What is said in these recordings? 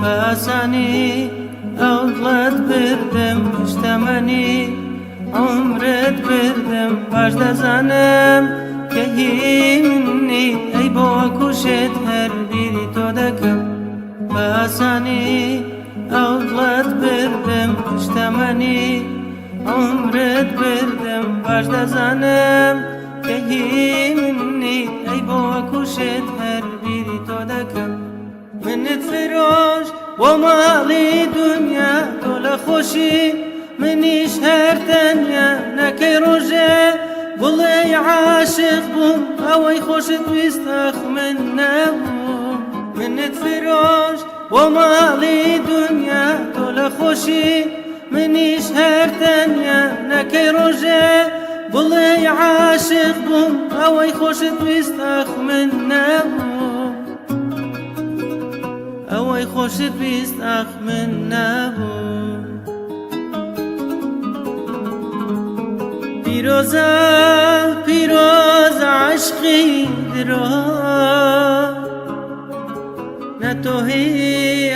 بە ئاسانی ئەو دڵت بردم، شتەمەنی عومرت بردم، باش دەزانم کە هی منی، ئەی بۆ کوشت هەر بیری تۆ دەکەم. بە ئاسانی ئەو دڵت بردم، شتەمەنی عومرت بردم، باش دەزانم کە هی منی، ئەی بۆ کوشت هەر بیری تۆ دەکەم. منت فرۆشت بۆ ماڵی دنیا، تۆ لە خۆشی منیش هەر تەنیا، نەکەی ڕۆژێ بڵێ عاشق بووم، ئەوەی خۆشت ویست ئاخ من نەبوو. منت فرۆشت بۆ ماڵی دنیا، تۆ لە خۆشی منیش هەر تەنیا، نەکەی ڕۆژێ بڵێ عاشق بووم، ئەوەی خۆشت ویست ئاخ من نەبوو. ئەوەی خۆشت ویست ئاخ من نەبوو. پیرۆزە پیرۆزە عشقی درۆ، نە تۆ هی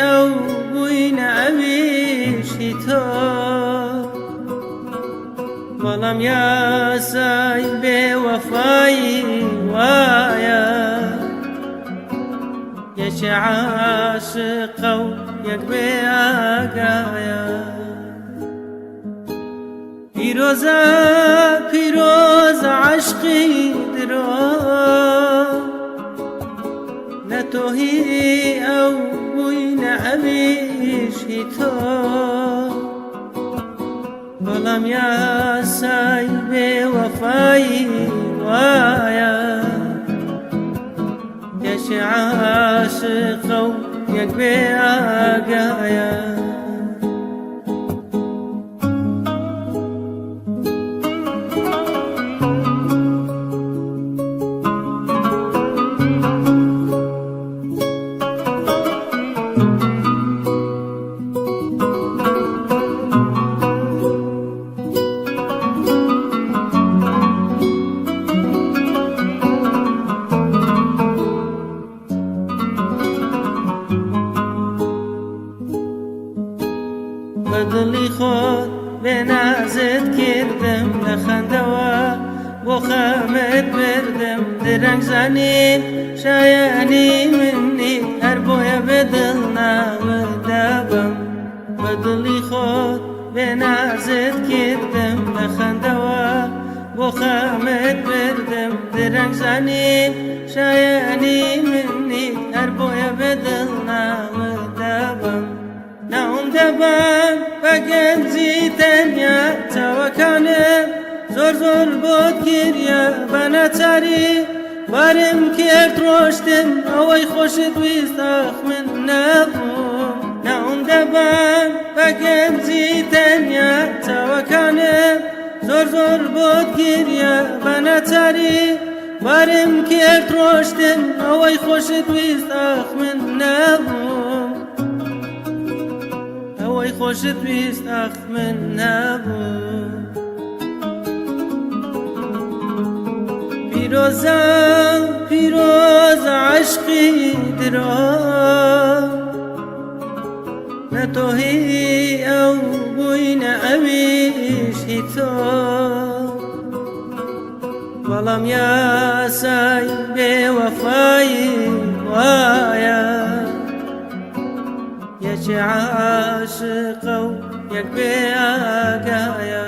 ئەو بووی نە ئەویش هی تۆ، بەڵام یاسای بێوەفایی وایە، یەکێ عاشقە و یەک بێ ئاگایە. پیرۆزە پیرۆزە عشقی درۆ، نە تۆ هی ئەو بووی نە ئەویش هی تۆ، بەڵام یاسای بێوەفایی وایە، یەکێ عاشقە و یەک بێ ئاگایە. بە دڵی خۆت بێنازت کردم، لە خەندەوە بۆ خەمت بردم، درەنگ زانیم شایانی منی، هەر بۆیە بەدڵ ناوت دەبم. بە دڵی خۆت بێنازت کردم، لە خەندەوە بۆ خەمت بردم، درەنگ زانیم شایانی منی، هەر بۆیە بەدڵ ناوت دەبم. ناوم دەبەن بە گەنجی تەنیا، چاوەکانم زۆر زۆر بۆت گیریا، بە ناچاری بارم کرد ڕۆشتم، ئەوەی خۆشت ویست ئاخ من نەبوو. ناوم دەبەن بە گەنجی تەنیا، چاوەکانم زۆر زۆر بۆت گیریا، بە ناچاری بارم کرد ڕۆشتم، ئەوەی خۆشت ویست ئاخ من نەبوو. ئەوەی خۆشت ویست ئاخ من نەبوو. پیرۆزە پیرۆزە عشقی درۆ، نە تۆ هی ئەو بووی نە ئەویش هی تۆ، بەڵام یاسای بێوەفایی وایە، یەکێ عاشقە و یەک بێ ئاگایە.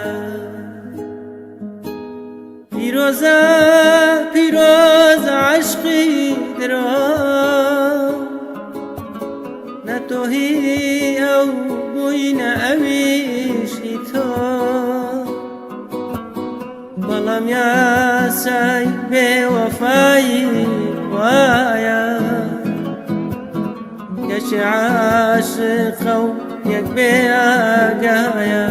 پیرۆزە پیرۆزە عشقی درۆ، نە تۆ هی ئەو بووی نە ئەویش هی تۆ، بەڵام یاسای بێوەفایی وایە، یەکێ عاشقە و یەک بێ ئاگایە.